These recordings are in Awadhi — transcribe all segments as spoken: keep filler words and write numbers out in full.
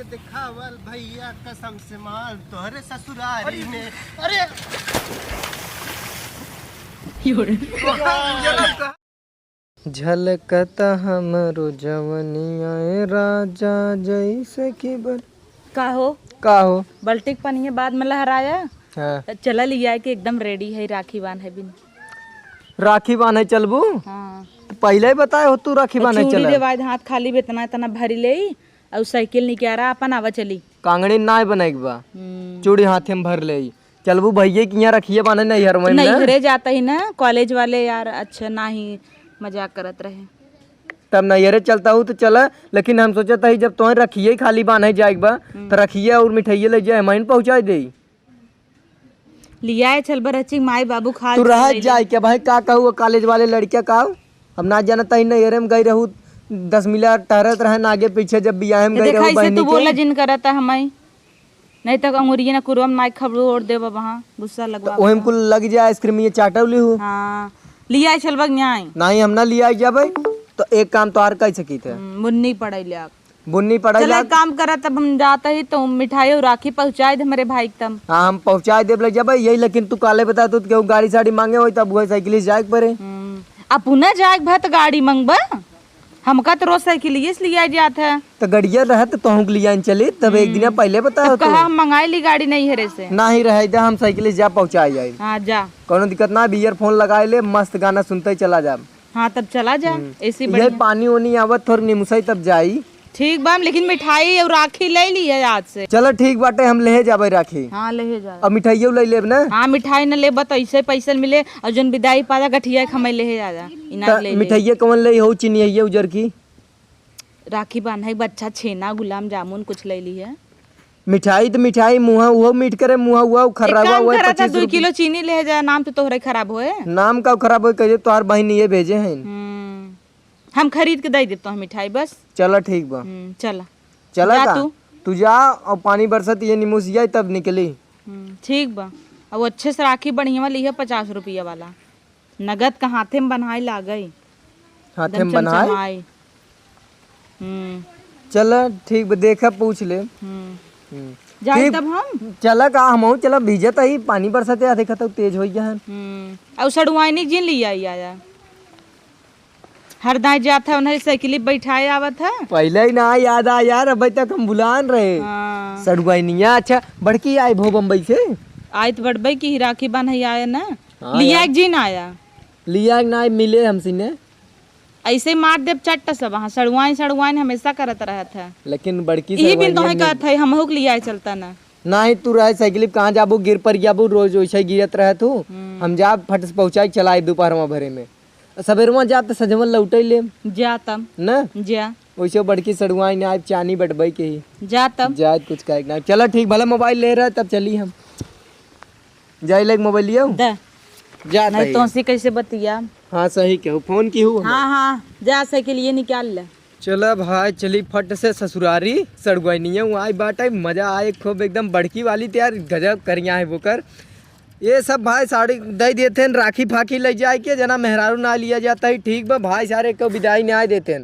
दिखावल भैया कसम से माल तोहरे ससुरारी में। अरे झलकत हमरो जवनिया ए राजा जैसे कि बर- का हो? का हो? बल्टी के पनिया बाद में लहराया। हाँ। त चला लिया के एकदम ready है, राखी बांध है बिन। राखी बांधे चलबू? हाँ। त पहिले ही बताए हो तू राखी त बांधे चूड़ी चला। देवाए हाथ खाली बे इतना, इतना भरी ले, और साइकिल निकारा अपन आवा चली। कांगड़ी नाय बनाए के बा। हम्म। चूड़ी हाथे में भर ले। चलबू भैया कि यहाँ रखिए बांधे नैहर में ना? नैहरे जाता ही ना, college वाले यार, अच्छा ना ही मजाक करत रहे। तब नैहरे चलता हूँ तो चला, लेकिन हम सोचत ही जब तोहे रखिए खाली बांधे जाए के बा, हम्म। तो रखिए और मिठाइए ले जाए, हम पहुँचाए दे। लियाए चल बरची, माई बाबू खा तू रह जाए के भाई, का कहू वो college वाले लड़किया का? हम ना जानत ही नैहरे में गई रहू, दस मिला टहरत रहे ना आगे पीछे, जब बियाह में गई देखा रहू इसे बहनी तू के। बोला जिन करत है हमाई। नहीं तो अंगुरिया ना कुरवा में नाई खबड़ू ओढ़ देब वहाँ, गुस्सा तो लगवा ओहे में कुल लग जाए ice cream, ये चाटव ली हूँ। हाँ, लिया चलबा के न्याय। नहीं, हम ना लिया जाबे, तो एक काम तो आर कर सकी थे। हम्म, बुन्नी पड़ाई ले आग। बुन्नी पड़ाई चल, लाग। एक काम करा, तब हम जाता ही तो मिठाई और राखी पहुँचाए दे हमरे भाई के तम। हाँ, हम पहुँचाए देब ले जाबे, यही, लेकिन तू काले बता, तू केहू गाड़ी साड़ी मांगे होई, तब वही साइकिल से जाए के पड़े। हम्म, अब पुनः जाए के भा तो गाड़ी मंगबा? हमका तो रोज साइकिलिए से लिया जात है। तो गड़िया रहे तो तोहूँ के लिया चली, तब एक दिन हम्म। पहले बता तब हो तू। कहा हम मंगाई ली गाड़ी नैहरे से। ना ही रहे दे, हम साइकिल से जा पहुँचा जाए। हाँ, जा। कोनो दिक्कत ना, बियर फोन लगाए ले, मस्त गाना सुनते ही चला जा। हाँ, तब चला जा, हम्म। ऐसी ये बढ़िया। पानी ओनी आवत थोड़ी निमुसाई तब जाई। ठीक बा, लेकिन मिठाई और राखी ले ली है आज से। चलो ठीक बाटे, हम लेहे जाबे राखी। हाँ, लेहे जाबे। अब मिठाइयो ले लेब ना? हाँ, मिठाई न लेबा तो ऐसे पैसे मिले, और जोन विदाई पादा गठिया के हमें लेहे जा जा, इनार त ले ले। मिठाइया कौन ले हो, चिनिया उजर की? राखी बांधे के बच्चा छेना, गुलाब जामुन कुछ ले ली है। मिठाई तो मिठाई, मुँह उहो मीठ करे, मुँह उहो खर्रा एक काम हुआ, करा था, पच्चीस दो रुपये। किलो चीनी ले जा, नाम तो तोहरे खराब होए। नाम का खराब होए, कहे तोहार बहिन ये भेजे हैं। हम्म। हम खरीद के दे देब तोहे मिठाई बस। चला ठीक बा। हम्म, चला। चला जा का? तू। तू जा और पानी बरसत ये निमुसिया तब निकली। हम्म, ठीक बा। अब अच्छे से राखी बढ़िया वाली है पचास रुपया वाला। नगद का हाथे में बनाए लागे। हाथे एकदम में बनाए? चमचमाए। हम्म। चला ठीक बा, देखा पूछ ले। हम्म। हम्म। जाई ठीक, तब हम? चला का हमहू चला भीजत ही, पानी बरसत है, देखा तो तेज हो गया है। हम्म। और सड़ुआइनी जिन लिया आया। हर दाई जात है, उन्हें साइकिल बैठाए आवत है। पहले ही ना याद आ यार, अबे तक हम भुलान रहे। हाँ। सड़ुआइनिया, अच्छा, बड़की आई भो बम्बई से? आई तो बड़बई की ही राखी बांधे आए ना। हाँ लिया यार। एक जिन आया। लिया एक ना मिले हमसे ने। ऐसे मार देब चट्ट सब, हाँ, सड़ुआइन, सड़ुआइन हमेशा करत रहत है। लेकिन बड़की यही बिन सड़ुआइनिया तोहे मिल- कहत है, हमहू के लिया चलता ना। नाही, तू रहे साइकिल पे कहाँ जाबू, गिर पर जाबू, रोज वैसे ही गिरत रहे तू। हम्म। हम जाब फट से पहुँचाई, चलाई दोपहर में भरे में। सबेरवा जाब त सजवन लौटे लेम। जा तब। न? जा। वैसे बड़की सड़ुआइन आइब, चानी बटबई के ही। जा तब। जा कुछ कहे के ना। चला ठीक, भला मोबाइल ले रहा, तब चली हम। जाई लेके मोबाइल लियो। दे। जा नहीं तही। तो उनसे कैसे बतिया? हाँ, सही कहू, फोन की हूँ। हाँ, हाँ, जा साइकिल ये निकाल ले। चला भाई, चली फट से ससुरारी, सड़ुआइनिया आई बाटे, मजा आए खूब एकदम, बड़की वाली त यार गजब करिया है वोकर। ये सब भाई साड़ी दे देते हैं, राखी फाखी ले जाए के, जना मेहरारू ना लिया जाता है, ठीक बा भाई, सारे को विदाई नहीं आए देते हैं,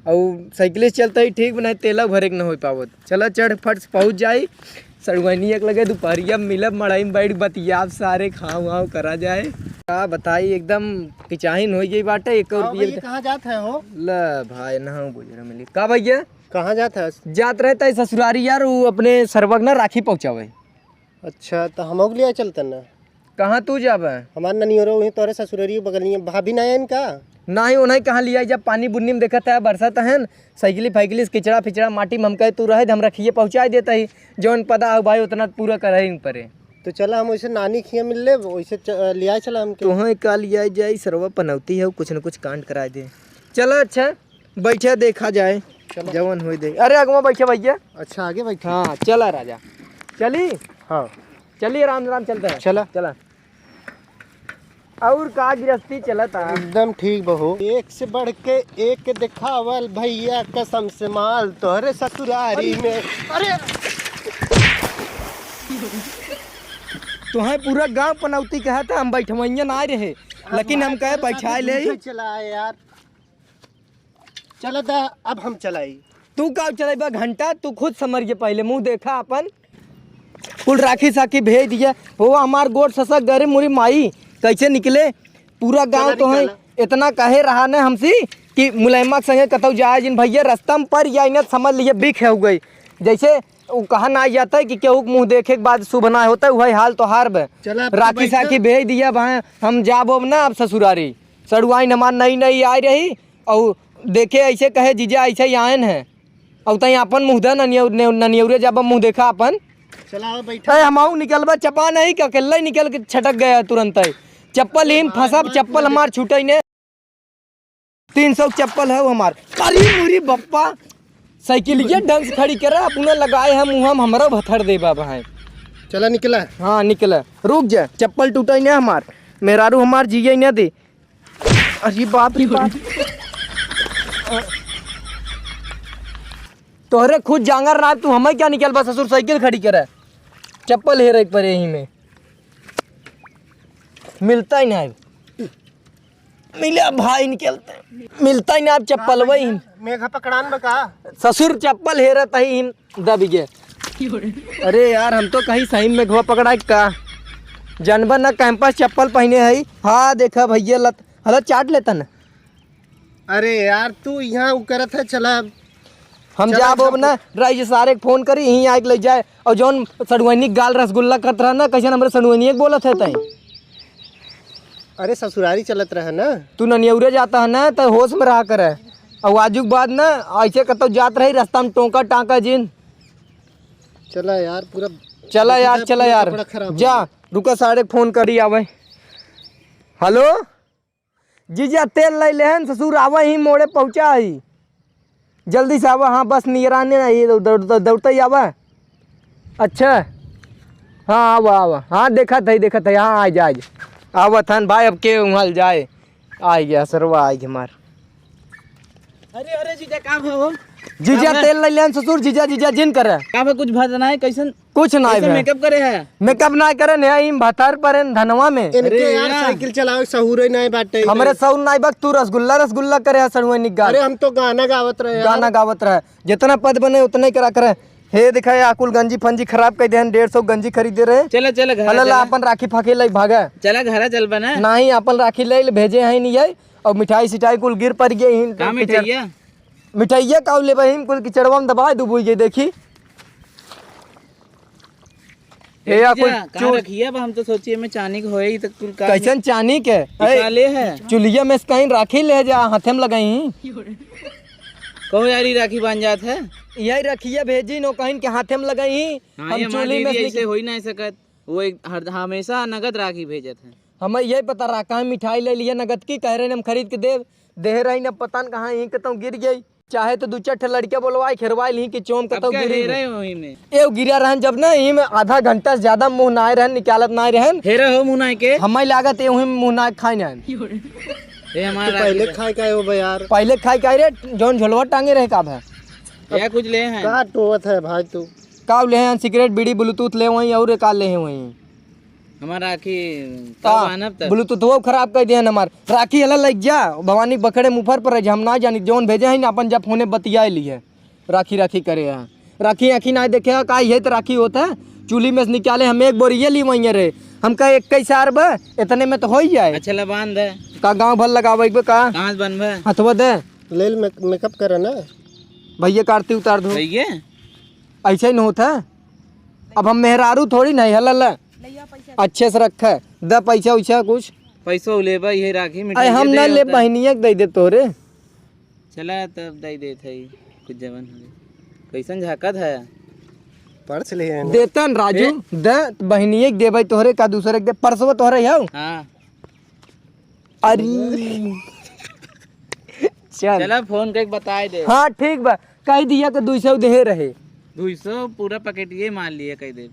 और साइकिल से चलता ही ठीक बा, नहीं तेला भरे के न हो पावत। चला चढ़ फट से पहुँच जाई, सड़ुआइनिया के लगे दुपहरिया में मिलब, मड़ई में बैठ बतियाब, सारे खाओ वाओ करा जाए। का बताई, एकदम पिचाहिन हो गई बाटे, एक और आओ पिए भैया, कहाँ जात है हो? ले भाई, नहाओ बुजरा मिली। का भैया? कहाँ जात है? जात रहता है ससुरारी यार, वो अपने सरवक ना राखी पहुँचावे। अच्छा, तो हम लोग लिया चलते ना। कहाँ तू जाबे? हमार ननियोरो वहीं तोरे ससुरारी बगलिए, भाभी ना आइन का? नाही, उन्हें कहाँ लिया, जब पानी बुन्नी में देखत है, बरसत है न, साइकिली फाइकिली से किचड़ा फिचड़ा माटी में हम कहे, तू रहे, हम रखिए पहुँचाए देता ही, जौन पदा हो भाई, उतना पूरा करे ही परे। तो चला, हम वैसे नानी खिया मिल ले, वैसे च-, लिया चला हमके। तुहें का लिया जाए, सरवा पनौती है, कुछ न कुछ कांड कराए दे। चला, अच्छा, बैठे, देखा जाए, चला। जवन होई दे। अरे, अगवा बैठे भैया। अच्छा, आगे बैठे। हाँ, चला राजा, चली। हाँ। चलिए, राम राम, चलता है। चला। चला। और का गिरस्ती चलत है? एकदम ठीक बहू। एक से बढ़ के एक दिखावल भैया, कसम से माल तोहरे ससुरारी में। अरे, तुहें पूरा गांव पनौती कहत है, हम बैठवैया ना रहे, लेकिन हम कहे बैठा ले। चला यार। चला दा, अब हम चलाई। तू का चलेबा घंटा, तू खुद समझ के पहले मुँह देखा अपन। कुल राखी साखी भेज दिया। वो हमार गोड़ ससक गरे, मोरी माई कैसे निकले। पूरा गाँव तो है, इतना कहे रहा न हमसे कि मुलायमा के संगे कतौ जाए जिन भैया, रस्ता में पड़ जाए न, समझ लिए बिख हो गई। जैसे उ कहा ना जाता है कि केहू के मुँह देखे के बाद शुभ ना होता है, वही हाल तोहार बे। चला, अब तू राखी बैठ जा। साखी भेज दिया भाई, हम जाब अब ना अब ससुरारी। सड़ुआइन हमार नई नई आई रही और देखे ऐसे कहे, "जीजा ऐसे ही आयन है।" और तई अपन मुँह दे, ननियौ-, ने-, ननियौरे जाब मुँह देखा अपन। चला, आओ, बैठा। ए, हमहू निकलबा, चपा नहीं कि अकेले ही निकल के छटक गया तुरंत ही। चप्पल ही में फंसब, चप्पल हमार छूटे ने। तीन सौ चप्पल है वो हमार। अरे मुरी बप्पा, साइकिल ये ढंग से खड़ी करा, अपना लगाए हम मुँह में हमरा भथर देबा भाई। चला निकला। हाँ निकला, रुक जा, चप्पल टूटे ने हमार, मेहरारू हमार जिए ने दे। अरे बाप रे बाप। तोहरे खुद जांगर ना, तू हमें क्या निकलबा ससुर, साइकिल खड़ी करे, चप्पल हेरे के परे यहीं में। मिलता ही ना है, मिला भाई निकलते, मिलता ही ना अब चप्पल वही। मेघा पकड़ान बा का? ससुर चप्पल हेरत ही हिम दबी गे। अरे यार, हम तो कहीं सही में घुआ पकड़ा का, जनबा ना कैंपस चप्पल पहने है। हाँ देखा भैया लत, हला चाट लेता ना। अरे यार, तू यहाँ उ करत है, चला। हम चला, जाब अब ना, रईस सारे के फोन करी, यहीं आके ले जाए। और जौन सड़ुआइनी गाल रसगुल्ला करत रहा ना, कैसन हमरे सड़ुआइनी एक बोलत है तई। अरे ससुरारी चलत रहा ना। तू ननियौरे जाता है ना, तो होश में रहा करे। और आजू के बाद ना, ऐसे कतौ जात रही, रास्ता में टोंका टांका जिन। चला यार, पूरा चला यार, चला यार। कपड़ा खराब हो जा, गया। रुका, सारे के फोन करी आवे। हेलो। जीजा, तेल लइ लेहन, ससुर आवा ही, मोड़े पहुँचा ही। जल्दी से आवा, हाँ, बस नियराने ना, ये दौड़-, दौड़-, दौड़-, दौड़ते ही आवा। अच्छा, हाँ, आवा, आवा, हाँ, देखत है, देखत है, हाँ, आ जा, आ जा। आवत हन भाई, अब के उहल जाए, आ गया सरवा, आ गया हमार। अरे, अरे, जीजा, का भा हो? जीजा, का भा? तेल लइ लेहन, ससुर, जीजा, जीजा, जिन करे। का भा, कुछ भा तो ना है, कैसन? कुछ ना कैसे है। मेकअप करे है? मेकअप ना करे ने, ई भतार पर है धनवा में। इनके अरे यार, यार। साइकिल चलावे सहूरे ना बाटे। हमरे सहूर ना बक, तू रसगुल्ला, रसगुल्ला करे है सड़ुआ निकाल। अरे हम तो गाना गावत रहे यार। गाना गावत रहे। जितना पद बने उतने करा करे। हे देखा, ये अकुल गंजी फंजी खराब कर देहन, डेढ़ सौ गंजी खरीदे रहे। चला, चला, घरा हला ला, चला। अपन राखी फाखी लइ भागा। चला, घरा चल बना। नहीं, अपन राखी लइ भेजे हैं नहीं है, और मिठाई सिठाई कुल गिर पड़ गई हैं, का कीचड़। मिठाइया? मिठाइया का लेबा हिम कुल कीचड़वा में दबाए डुबुई गई, देखी। ए, ए या जीजा, कुल कहाँ चूर- रखिए? अब हम तो सोचिए में चानी के होए ही तो कुल का कैसन चानी के? ई का ले है? चुलिया में से कहीं राखी ले जा, हाथे में लगाई। कहो यार, ई राखी बांध जात है। यही रखिए भेजी नो कहीं के हाथे में लगाई। हाँ, हम ये हमार चोली में दीदी से ऐसे निक- हो ही नहीं सकत। वो एक हर, हमेशा नगद राखी भेजत है। हमें यही पता रहा, कहाँ मिठाई ले लिए नगद की, कह रहे हम खरीद के देब, देह रही न पता न कहाँ यहीं कतौ गिर गई। चाहे तो दू चार ठे लड़के बोलवाए, खेरवाए ली कि चोम अब कतौ क्या गिरी हेरे गई। हो वहीं में? ए गिरा रहन जब ना, यहीं में आधा घंटा से ज्यादा मुँह नाए रहन, निकालत नाए रहन। हेरे हो मुँह नाए के? हमें लागत ए वहीं मुँह नाए खाए ना। ए हमारा तू पहले राखी खाए का हो बे यार? पहले खाए का रे, जौन झोलवा टांगे रहे का भा? या कुछ ले हैं? का टोवत है भाई तू? का ले हैं? सिगरेट, बीड़ी, ब्लूटूथ ले वहीं और का ले हैं वहीं? हमार राखी का? तब आनब तब। ब्लूटूथवो खराब कर दिहन हमार। राखी हला लग जा, भवानी बखड़े मुफर पर रह जा, हम ना जानी, जौन भेजे हैं ना, अपन जा फोने बतिया लिए। राखी, राखी करे हैं। राखी आखी ना देखे हैं, का यही तो राखी होता है? चूल्ही में से निकाले हम एक बोरिये ली वहीं रे। हम कहा एक कई सार बा, इतने में तो हो ही जाए। अच्छा, ला बांध दे। का गाँव भर लगावे एक बे का? कहाँ से बनबे? हथवा दे। ले ले, मेक-, मेकअप करे ना। भैया का आरती उतार दो। भैया? ऐसे ही न होता। अब हम मेहरारू थोड़ी नहीं, हला ला। अच्छे से रखे, द पैसा वैसा कुछ। पैसो लेबा, ये राखी मिठाई अरे हम दे ना दे ले, होता। बहनिया के दे दे तोरे। चला तब दे देत है, कुछ जवन हो। कैसन झाकत है? पर्स ले है ना। देतन राजू, ए? द बहनिया के देबे तोहरे का दूसरे के दे, पर्सवा तोहरे हौ? हाँ। अरे। चल। चला फोन करके बताए दे। हाँ ठीक बा, कह दिया कि दू सौ देहे रहे। दू सौ पूरा पैकेट ये मार लिए कह दे।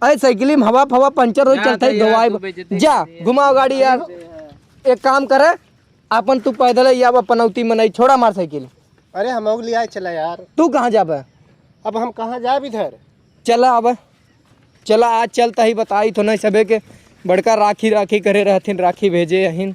अरे साइकिल में हवा फवा पंचर हो जा चलता है, तो यार, धोवाए तू ब-, बेइज्जती जा, कर दिया। घुमाओ गाड़ी यार। अरे यार। एक काम करे, अपन तू पैदल ही आवा, पनौती मनई, छोड़ा मार साइकिल। अरे हम लोग ले आए चला यार। तू कहाँ जाबे? अब हम कहाँ जाब इधर? चला अब, चला आज चलता ही बताई तो नहीं सबे के बड़का राखी राखी करे रहथिन, राखी भेजे अहिन।